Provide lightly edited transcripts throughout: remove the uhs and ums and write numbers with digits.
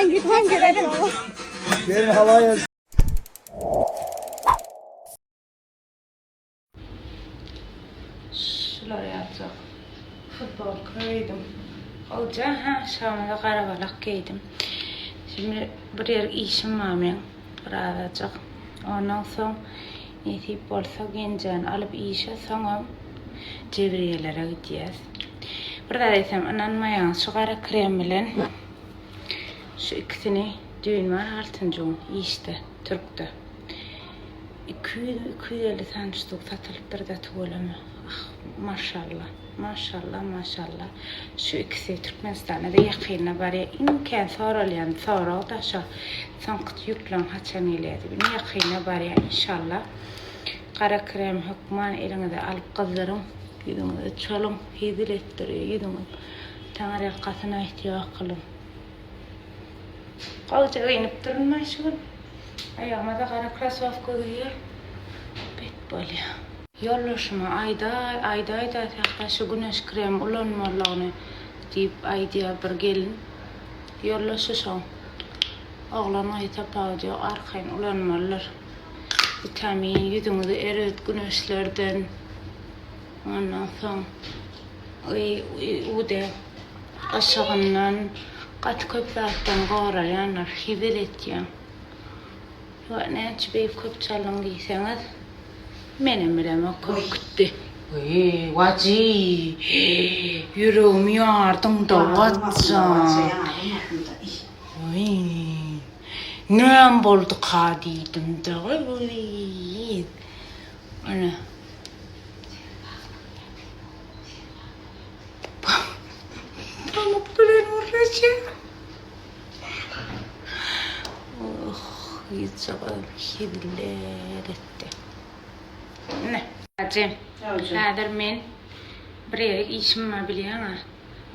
Hangi hangi Benim havaya Şular ýaljak. Futbolka geýdim. Gowja ha şamada gara balak geýdim. Şimdi bir ýer işim bar meň. Birazajyk. Ondan soň nesip bolsa Genjäni alyp işe soňam Jebriýelere gidýäs. Bir zat aýtsam ynanmaýaňyz şu gara krem bilen şu ikisini düýn bar altynjy gün işde türkde. 200 250 sany ştuk satylypdyr-da tüweleme. Ah, maşallah. Maşallah, maşallah. Şu ikisi Türkmenistanda-da ýakynda barýar. Iň kän soralýan sorag-da şo. Soňky ýükleň haçan gelýär diýip. Indi ýakynda barýar inşallah. Gara krem hökman eliňize alyp gyzdyryň. Ýüzüňize çalyň. Hezil etdirýär ýüzüňiz. Taňryýalkasyn aýtýar akylym. Gowja geýnip durunmaý şu gün. Aýagyma-da gara krasowka geýýär. Bet bolýar. Ýoldaşyma aýdaý, aýdaý-da Sähra şu güneş krem ulanmalygyny diýip aýdýar bir gelin. Ýoldaşy şoň. Oglan gyz tapawudy ýok arkaýyn ulanmalydyr. Witamin ýüzüňizi erbet güneşlerden ondan soň UD yşygyndan gaty köp zatdan goraýandyr, hezil etýäň. Wa näçe beýik köp çaldyň diýseňiz, menem bilemok köp gitdi. Weý, wajy, ýüregimi ýardyň-da, Watjan. Weý, näme bolduka diýdim-de, weý. Ana. Pamuk bilen gürleşýär. Oh, ýüzjagaz heziller etdi. Ine. Hajy, häzir men bir ýere işim bar bilýäň-ä.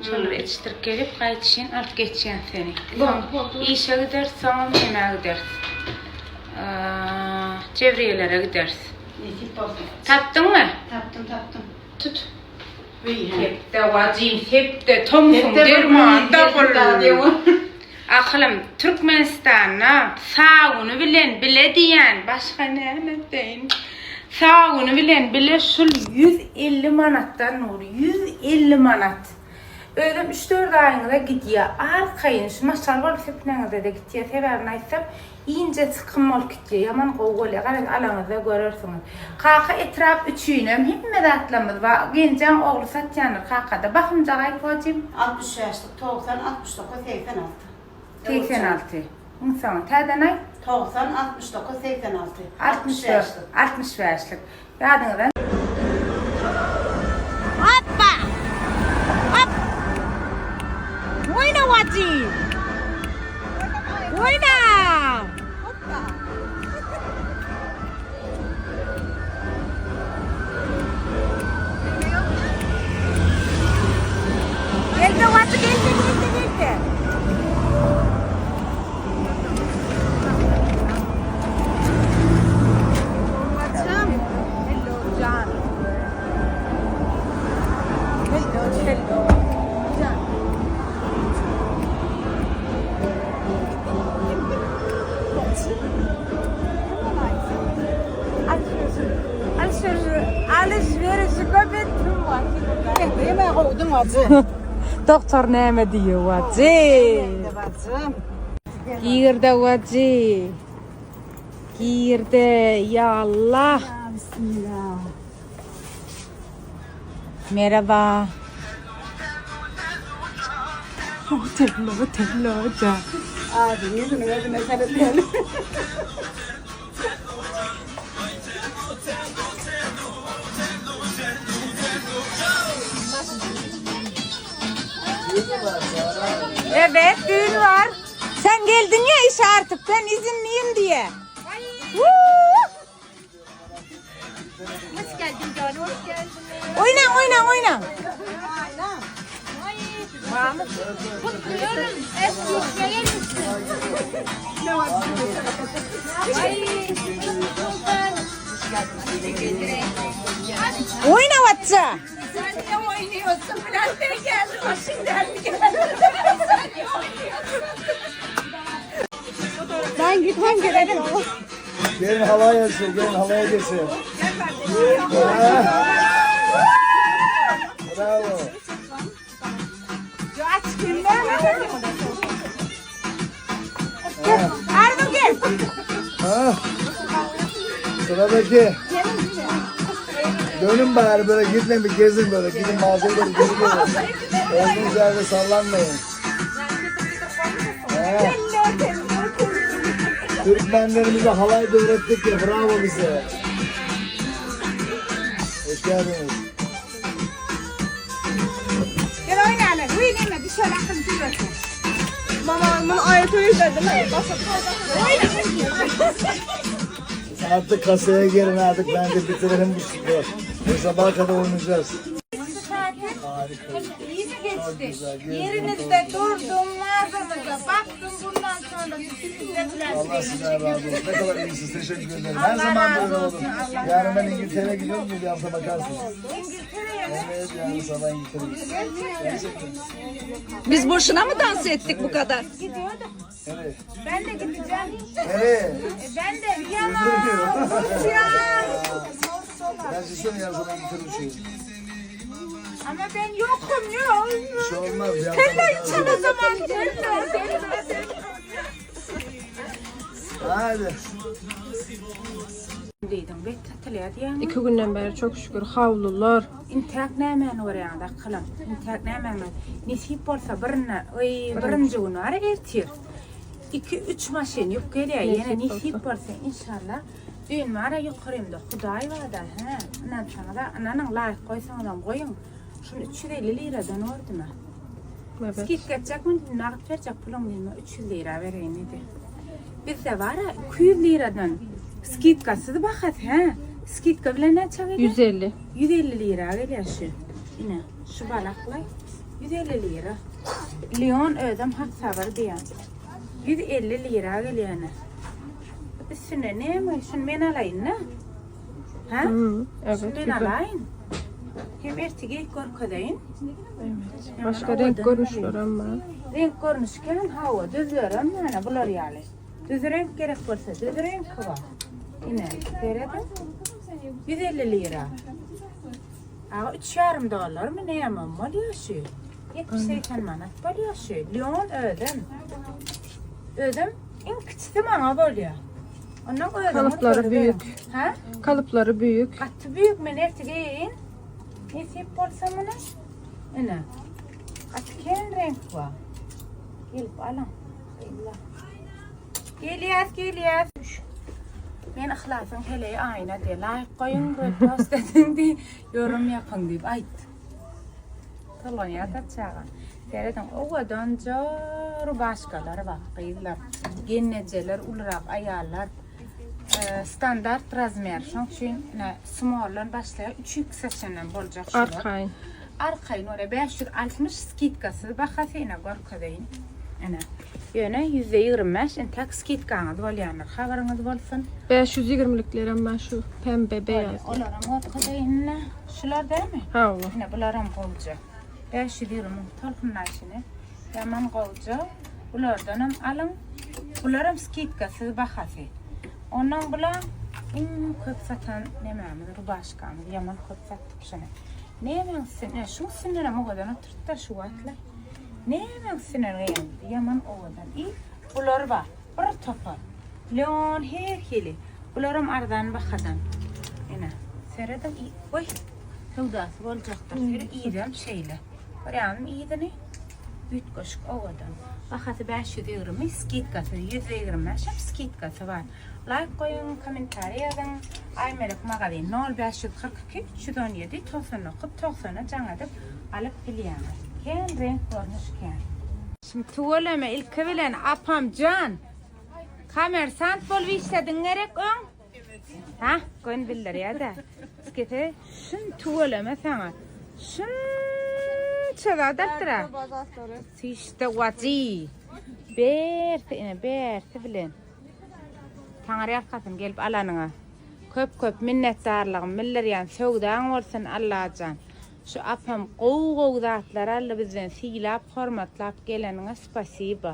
Şolary etişdirip gelip, gaýdyşyn alyp geçýän seni. Soň işe gideris, soňam nämä gideris? Jebriýelere gideris. Nesip bolsa. Tapdyňmy? Tapdym, tapdym. Tut. Sepde wajym sepde tomsuň dermany tapyl. Akylym Türkmenistanda saguny bilen bile diýýän başga näme etdeýin. Saguny bilen bile şul 150 manatdan nur 150 manat. Özem 3-4 aýyňyza gidýär. Arkaýyn şu maşgala bolup sepneňizde-de gitýär. Sebäbini aýtsam Ince sykym bolup gitýär. Ýaman gowy bolýar. Garaň alaňyzda görersiňiz. Kaka etrap üçinem hemme zatlarymyz bar. Genjaň ogly satýandyr kakada. Bahymjak aýt wajym. 60 bäşlik 90 69 86. 86. Iň soňy. Täzeden aýt. 90 69 86. 64. 65lik. Ýadyňyzdan. Hoppa! Hop! Oýna wajy! Oýna! Hoppa! Geldi wajy geldi geldi geldi. Doktor näme diýýär wajy? Girde wajy. Girde ya Allah. Bismillah. Merhaba. Otello, otello, ja. Abi yüzünü özüne seyretmeyelim. Evet, düğün var. Sen geldin ya işe artık, ben izinliyim diye. Woo! Hoş geldin canım, hoş geldin. Oynan, oynan, oynan. Kutluyorum. Eski işe gelmişsin. Ay, Oyna Vatsa. Sen ne oynuyorsun? Bülent Bey geldi, başın derdi geldi. Sen ne oynuyorsun? Ben gitmem gelelim. Gelin halaya gelsin, gelin halaya gelsin. Bravo. Arzu gel. Ha? Sıradaki. Dönün bari böyle gitmeyin bir gezin böyle. Gidin mağazaya doğru gezin böyle. Olduğunuz yerde sallanmayın. Ha. Türkmenlerimize halay da öğrettik ya. Bravo bize. Hoş geldiniz. Gel oynayalım. Oynayma bir şöyle akım sürüyorsun. Mama, bunu ayet öyle değil mi? Artık kasaya girin artık bence bitirelim bu sporu. Bu sabaha kadar oynayacağız. Harika. İyi mi Çok geçti? güzel, gezdim, Yerinizde durdum, mağazanıza baktım. Bundan sonra sizinle Allah sizden razı olsun. Ne kadar iyisiniz. Teşekkür ederim. Her Allah zaman razı böyle olun. olsun, Allah Yarın ben İngiltere'ye gidiyorum. Bir hafta bakarsınız. İngiltere'ye mi? Evet yarın sabah İngiltere'ye gidiyorum. Gerçekten. Biz boşuna mı dans ettik bu kadar? Gidiyor da. Nereye? Ben de gideceğim. Nereye? E, Ben de Viyana, Rusya. Ben size yarın sabah İngiltere uçuyorum. Ama ben yokum yok. Bir şey olmaz. Bir hafta Sen de bakarsınız. içen o zaman. Sen de, sen de, sen de. Hadi. Dedim, bet satılıyor diye. İki günden beri çok şükür havlular. İntak nämäni görýäňiz akylym? Intak nämäni? Nesip bolsa birine, oý, birinji gün var ertir. 2 3 maşyn ýük gelýär. Ýene nesip bolsa inşallah. Düýn var ýokarymda Hudaý barda, hä. Ynansaňyz, ynanyň laýyk goýsaňyzam goýuň. Şuny 350 liradan gördüm. Evet. Skidka etjekmi, nagt berjek puluň diýme 300 lira bereýin diýdi. Bizde var 200 liradan skidkasyz bahasy, hä. Skidka bilen näçe gelýär? 150. 150 lira gelýär şu. Ine, şu balaklar 150 lira. Leon özüm hak sabyr diýen. 150 lira gelýär. Üstüne näme? Şunu men alaýyn da. Ha? Hı, evet, Şunu men güzel. alaýyn. Hem ertege görkezeýin. Evet. Başka renk görünüşler ama. Renk görnüşken hawa düzlerem yani bular ýaly. Düz renk gerek bolsa düz renk bar. Ine, seredin. 150 lira. Aga 3,5 dollar mı näme bolýar şu? 70-80 manat bolýar şu. Leon özüm. Özüm iň kiçisi maňa bolýar. Ondan özüm Kalıpları büyük. Ha? Kalıpları büyük. Gaty büyük men ertege geýin. Nesip bolsa muny. Ine. Gaty kän renk bar. Gelip alyň. Allah. Gelýäs, gelýäs. Men yhlasyň heleýi aýna diýe laýyk goýuň, repost ediň diý, yorum ýapyň diýip aýt. Tollanýar da çaga. Serediň, owadanca rubaşkalar bar, gyzlar. Gelnejeler, ulurak aýallar. E, standart razmer. Şoň üçin ine smalldan başlaýar, 3X çenli boljak şular. Arkaýyn. Arkaýyn ora 560 skidkasyz bahasy ine görkezeýin. Ine. Ýöne %25 entek skidkaňyz bolýandyr. Habaryňyz bolsun. 520'likler ama şu pembe beyaz. Olaram görkezeýin. Şular dälmi? Ha o. Ine bularam gowja. 520 tolkunlaşyny. Ýaman gowja. Bulardanam alyň. Bularam skidkasyz bahasy. Ondan bular iň köp satan nemämiz, rubaşkamyz. Ýaman köp satdyk şuny. Nämäň üstüne, şuň üstünden owadan oturtdy şu wagtlar. Nämäň üstüne geýen, ýaman owadan. I bular bar. Bir topar. Leon her hili. Bularam arzan bahadan. Ine, seredin. I, oý, söwdasy boljakdyr. Seri ýygam şeýle. Görýäňmi ýygyny? Üýtgeşik owadan. Bahasy 520, skidkasy 125 hem skidkasy bar. Laýk goýuň, kommentariýa ýazyň. Aýmelek magazin 0542 317 99 90-a jaň edip alyp bilýäňiz. Kän renk görnüş kän. Şimdi tüweleme ilki bilen apamjan. Kommersant bolup işlediň gerek öň? Ha, gön bildirýär da. Skete şun tüweleme sana. Şunça zat alypdyr. Işte waji. Bersi ine bersi bilen. Taňry ýalkasyn gelip alanyňa. Köp köp minnetdarlygym bildirýän söwdaň bolsun Allajan. Şu apam gowy gowy zatlar aldy bizden sylap, hormatlap geleniňe spasiba.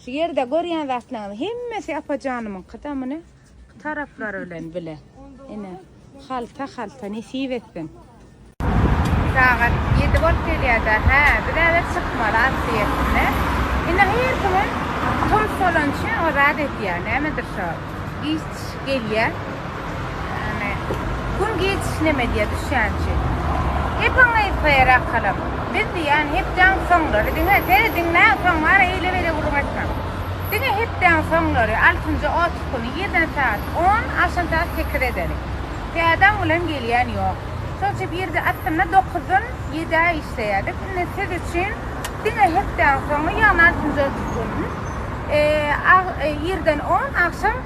Şu ýerde görýän zatlaryňyz hemmesi apajanymyňky-da muny taraplary bilen bile. Ine, halta halta nesip etsin. Sagat 7 bolup gelýär-de, hä, biz häzir çykmaly aslyýetinde. Indi her kimem tomus bolany üçin o zat edýär, nämedir şo, giç gelýär. Ýagny gün giç neme edýär, düşýän üçin. Gepiň gysga ýeri akalam. Biz diýýän hepdäň soňlary diňe serediň nä soň bar eýle-beýle gürrüň etmäň. Diňe hepdäň soňlary altynjy otuz güni irden sagat on, agşam sagat sekiz edeli. Täzäň bilen gelýän ýok. Şol üçin birde aslynda dokuzdan ýedä işleýärdik. Indi siz üçin diňe hepdäň soňy, ýagny altynjy otuz güni irden on, agşam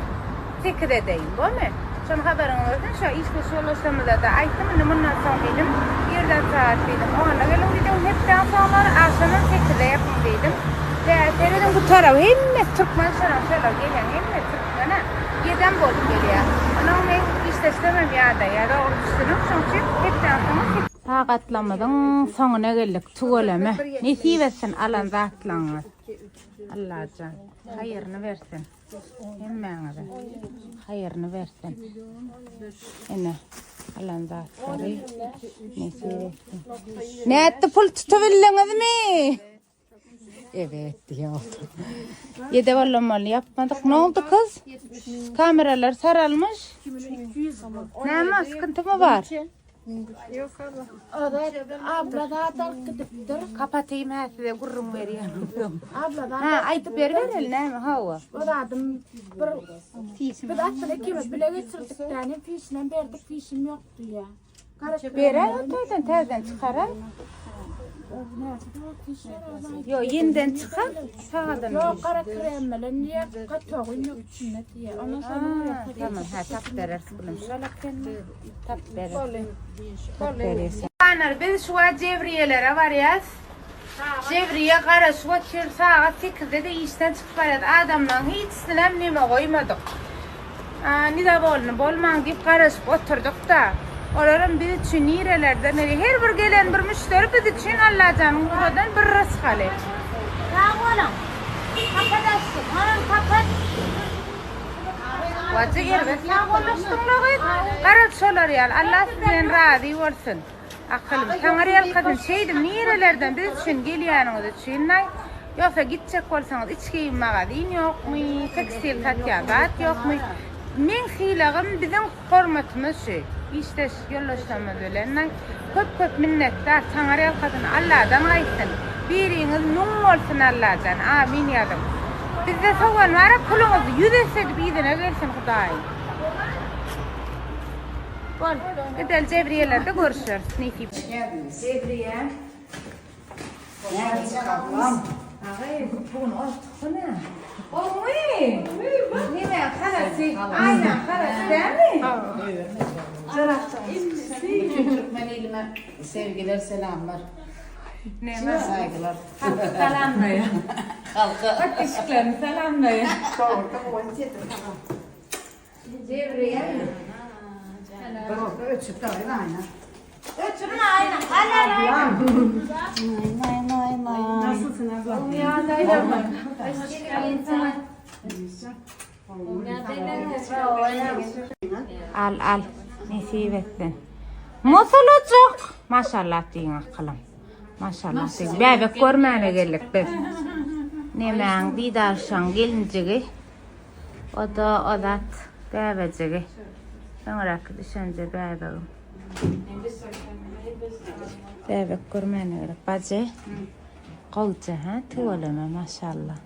sekiz edeýin. Bolmy? Şony habaryňyz bolsun. Şo işdeş ýoldaşlarymyza-da aýtdym. Indi mundan soň diýdim, irden sagat diýdim, ona geliň diýdim, hepdäň soňlary, agşamam sekize ýapyň diýdim. Tä serediň bu tarap hemmesi türkmen şolar şolar gelýän hemme türkmen-ä. Ýedem bolup gelýär. Onuň men işdeşlerimem ýadaýar, dogry düşüniň. Şoň üçin hepdäň soňy Sagatlarymyzyň soňuna geldik. Tüweleme. Nesip etsin alan zatlaryňyz. Allajan haýyryny bersin. Hemmäňize haýyryny bersin. Ine alan zatlary nesip etsin. Nätdi pul tutubildiňizmi? Evet diýýär. Ýede bollamaly ýapmadyk. Ne oldu kız? Kameralar saralmış. Näme sıkıntı mı var? Abla zat alyp gidipdir. Kapatayım ha size gurrun berýän. Abla zat Ha aýdyp beriberiň näme hawa. O zadym bir biz aslynda ikimiz bile geçirdik däne fişinem berdik fişim ýok diýýär. Berer o taýdan täzeden çykarar. Ýok, ýeniden çykar, sagadan. Ýok, gara krem bilen diýýär, gatogy ýok içinde diýýär. Ondan soň Tamam, ha tap bereris bulam. Şol eken. Tap bereris. Tap bereris. Hanar biz şu wagt Jewriýelere barýas. Jewriýe garaşyp otyr, sagat 8-de-de işden çykyp barýas. Adamlaryň hiçisinem neme goýmadyk. Nidowolny bolmaň diýip garaşyp oturdyk-da. Olaram biz üçin nirelerden her bir gelen bir müşderi biz üçin Allajanyň ugradan bir rysgaly. Sag boluň. Kapat açdyk. Onam kapat. Wajy erbet sag boluşdyňla gyz. Garaz şolar ýaly. Allah sizden razy bolsun. Akylym saňa ýalkasyn şeýdip nirelerden biz üçin gelýäniňiz üçin-aý. Ýogsa gitjek bolsaňyz iç geýim magazin ýokmy, tekstil satýan zat ýokmy. Meň sylagym biziň hormatymyz şu. Işdeş ýoldaşlarymyz bilen-aý. Köp köp minnetdar Taňry ýalkasyn Alladan gaýtsyn. Biriňiz müň bolsun Allajan. Amin ýazyň. Bizde sowan bara puluňyz ýüz esse edip yzyna gelsin Hudaýym. Bol. Gideli Jebriýelerde görüşeris nesip. Jebriýe. Agay bugün ortuguna. Omy. Nime halasy? Aynen halasy değil mi? Bütün Türkmen ilime sevgiler, selamlar. Neme? Saygılar. Halky salamlaýar. Halka. Podpisçiklerini salamlaýar. Jebriýe. Öçüp tabii aynen. Öçürme aynen. Al al aynen. Nay nay nay. Nasılsın abla? Al al. Nesip etsin. Musulacak. Maşallah diýiň akylym. Maşallah diýiň. Bäbek görmäne geldik biz. Nemäň didarşaň gelinjigi. O da o zat bäbejigi. Soňraky düşenje bäbegim. Bäbek görmäne gerek. Bajy. Gowja ha tüweleme maşallah.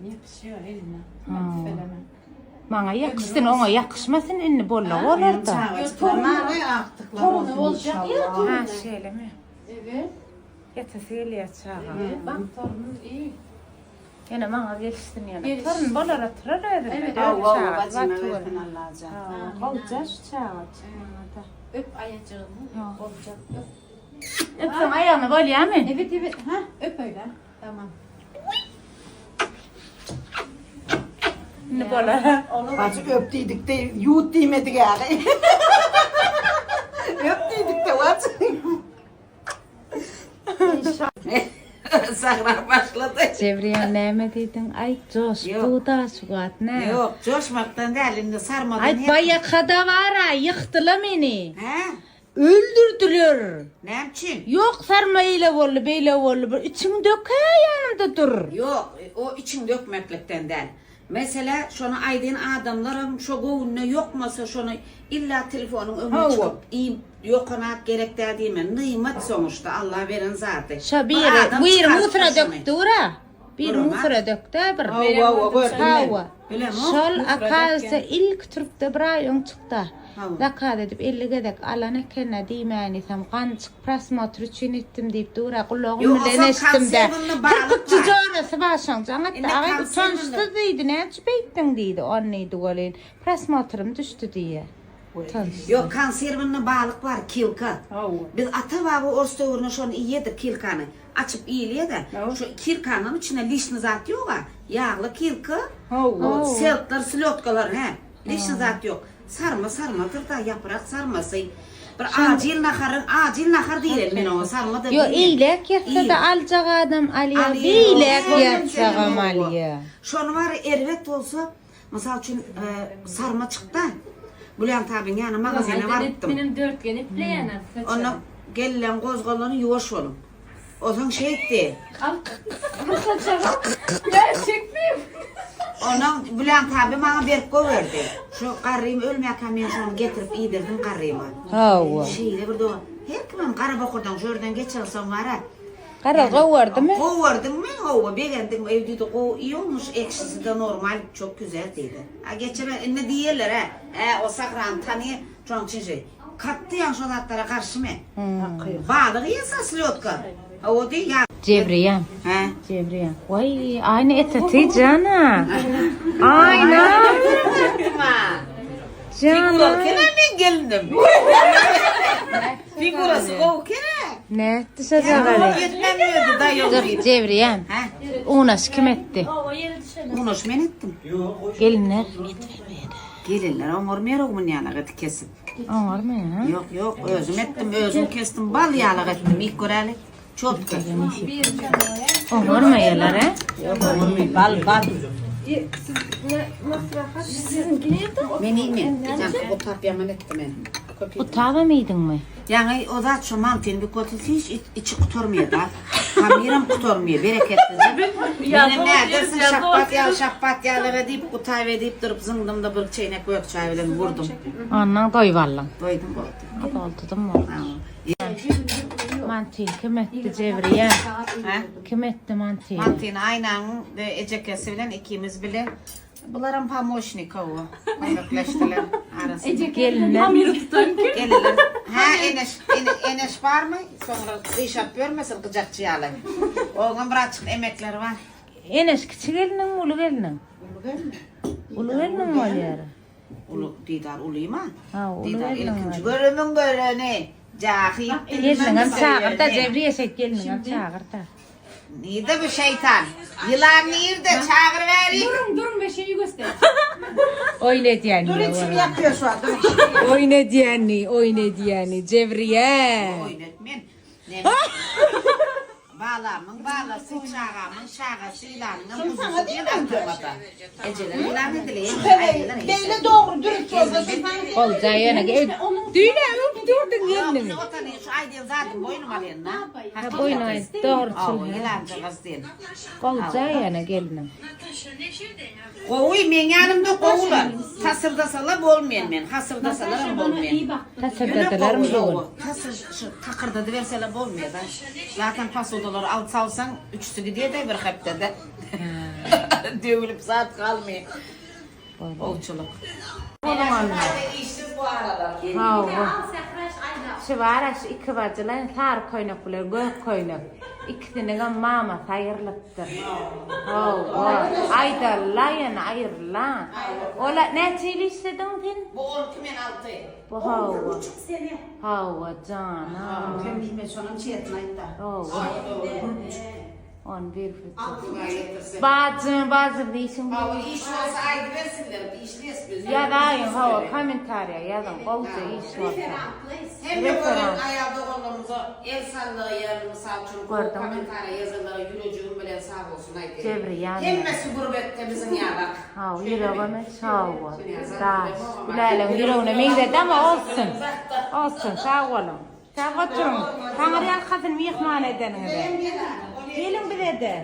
Maňa ýakyşsyn, oňa ýakyşmasyn indi bolla bolar-da. Torunu olacak ya. Ha, şeýlemi? Evet. Ýatasy gelýär çaga. Bak torunun iyi. Ýene maňa gelişsin ýene. Torun bolar oturar özünde. Evet. Dört Aw, aw, çagasy var bacıma tüweleme. versin Allajan. Ha, Gowja şu çaga. Maňa-da. Öp ayacığını. Olacak. Öp. Öpsem aýagyny bolýarmy? Evet evet. Ha öp öyle. Tamam. Indi bolar. Bacı öp diýdik de ýut diýmedik ýaly. Öp diýdik de bacı. Sagra başla. Saklady. Jewriýa näme diýdiň? Aýt, joşup dur-da şu wagt nä? Ýok, joşmakdan däl, indi sarmadan Aýt, baýakada bar-a, ýykdy-la meni. Hä? Öldürdiler. Näme üçin? Ýok, sarma eýle boldy, beýle boldy, bir içiňi dök-ä ýanymda dur. Ýok, o içiňi dökmeklikden däl. Mesele, şony aýdyn adamlaram şo göwnüne ýokmasa şony illa telefonyň öňüne çykyp iýip ýokanat gerek däl diýmen. Nymat soňuşda Alla beren zady. Şo Bir biri, adam biri çykarypdyr musora şony. dökdüra. Biri Göremä? musora dökdä bir. Hawa, hawa, gördüm men. Hawa. Bilemok. Şol akazsa ilki türkde bir aý öň çykda. Hawa. Zakaz edip 50 gezek alan ekenä diýmäniysem ganjyk prosmotr üçin etdim diýip dur-a gulagym Ýok, bilen onsoň eşitdim-dä. konserwinde balyk Kirpikçi bar. jorasy bar şoň jaň etdi. Indi Agaý konserwinde- utançsyz diýdi, näme üçin beýtdiň diýdi. Ony diýdi welin, prosmotrym düşdi diýýä. Utançsyz. Ýok, konserwinde balyk bar, kilka. Biz ata-baba ors döwründe şony iýedik, kilkany. Açyp iýilýä-de. Şu kilkanyň içinde lişni zat ýog-a. Ýagly kilka. Seltler, slýotkalar, hä. Lişni zat ýok. Sarma sarmadyr-da, ýaprak sarmasy. Bir ajyl naharyň, ajyl nahar diýlen men oňa, sarma-da Ýok, diýmen. eýläk ýatsa-da aljak adam alýa, beýläk ýatsagam alýa. Şony bary erbet bolsa, mysal üçin, sarma çykda, Bülent abyň ýanyna magazine barypdym. Menem dörtgen epleýän-ä saçary. Onda gelleň gozgalany ýuwaş boluň. Onsoň şeýtdi. Ondan Bülent abi maňa berip goýberdi. Şu garrym ölmäkä men şony getirip iýdirdim garryma. Hawa. Şeýle bir doga. Her kimem gara bokurdaň şu ýerden geçensoň bar-a. Gara gowardymy? Gowardyňmy? Hawa, begendim. Eý diýdi, gowy iý olmuş, ekşisi-de normal, çok güzel diýdi. A geçen indi diýerler-ä. Ä, o Sahrany tanyýa, şonuň üçin şeý. Katdy ýaň şo zatlara garşy men. Balyk iýensiň slýotka. Hawa diý ýa. Jebriýan. Hä? Jebriýan. Waý, Aýna eteti jana. Aýna. Jana. Figuraly kene men gelinim. Figurasy gowy kene. Nätdi şo jagaly? Ýetmem ödi daýaw Dur, diýip. Jebriýan. Hä? Unaş kim etdi? Unaş men etdim. Gelinler etmedi. Gelinler oňarmaýar ogmun ýaly eti kesip. Oňarmaýar, ha? Ýok, ýok, özüm etdim, özüm kesdim, bal ýalak etdim, iýip göräli. Çotka. Oňarmaýarlar, he? Ýok, oňarmaýar, bal, bal. Men iýmen, gijämki gutap ýaman etdi men. Köp iýdim. Gutabam iýdiňmi? Ýaňy o zat şu mantyny bir götürse hiç içi gutarmaýar da. Hamiram gutarmaýar, bereketlije. Menem nädersiň şapbat ýaly şapbat ýalyga diýip gutaýber diýip durup zyňdym-da bir çeýnek gök çaý bilen vurdum. Ondan doýup aldyň. Doýdum boldy. Doldudym boldy. Mantyny kim etdi Jebriýe? Hä? Kim etdi mantyny? Mantyny Aýnanyň ejekesi bilen ikimiz bile Bularam pomoşnik hawa. Kömekleşdiler arasynda. Gelinler. Gelinler. Hä Eneş, ene, Eneş barmy? Soňra gyşap ýörmesin gyjakçy ýaly. Oňam birazjyk emekleri bar. Eneş kiçi gelniňmi, uly gelniň? Uly gelin. Uly gelniň bolýar. Uly Didar ulyma? Ha, uly Didar gelniň ilkinji bolýar. göremiň göreni. Jahit Gelniňem çagyr-da, Jebriýe şeýt gelniňem çagyr-da. Nirde bu şeýtan? Ýylan nirde? Çagyr bäri. Duruň, duruň we şeýi göster. Oýun edýän. Dur içim ýakýar şu wagt. Dur. Oýun edýäni, oýun edýäni, Jebriýe. Oýun etmen. Balamyň balasy, çagamyň çagasy, ýylanyňam guzusy diýen aýdylmada. Ejeler ýylan edilýär. Beýle dogry dürüst bolsa şu sana Bolja ýöne. Düýne öwüp durduň gelniňi. Şu aýdýan zadyň boýnuma alýan-da. Ha boýun aýt, dogruçyl. Ýylanjagaz diýen. Bolja ýöne gelniň. Gowy, meň ýanymda gowular. Tasyrdasalar bolmaýan men, hasyrdasalaram bolmaýan. Tasyrdadylarmy bu gün? Tasyr şu takyrdadyberseler bolmaýar-da. Zaten posudalary alyp salsaň, üçüsi gidýär-de bir hepdede. Döwülip zat galmaýar. Gowçulyk. Işsiz bu aralar. Hawa. Şu bar-a şu iki bajylaň sary köýnek bilen gök köýnek. Ikisiniňem mamasy aýrylypdyr. Hawa. Aýdalla ýöne aýryla. Ola näçe ýyl işlediň sen? Bu on iki men alty. Bu hawa. Hawa jana. Sen diýme şonuň çetini aýtda. Hawa. 11 buçuk. Bajym, bajym diýşiň. Hawa, iş bolsa aýdybersinler, işleýäs biz. Ýazaýyň, hawa, kommentariýa ýazyň, gowja iş bolsa. Hemme gören aýal doganlarymyza el sallaýan, mysal üçin, gowy Gördüňmi? kommentariýa ýazanlara ýürejigim bilen sag bolsun aýdýan. Jebri ýanýar. Hemmesi gurbetde biziň ýalak. Hawa, ýüregeme sag bol. Daş. Gülälegiň ýüregine meňzedi ama olsun. Olsun, sag boluň. Sag oturyň. Taňryýalkasyn myhman edeniňize. Geliň bize-de.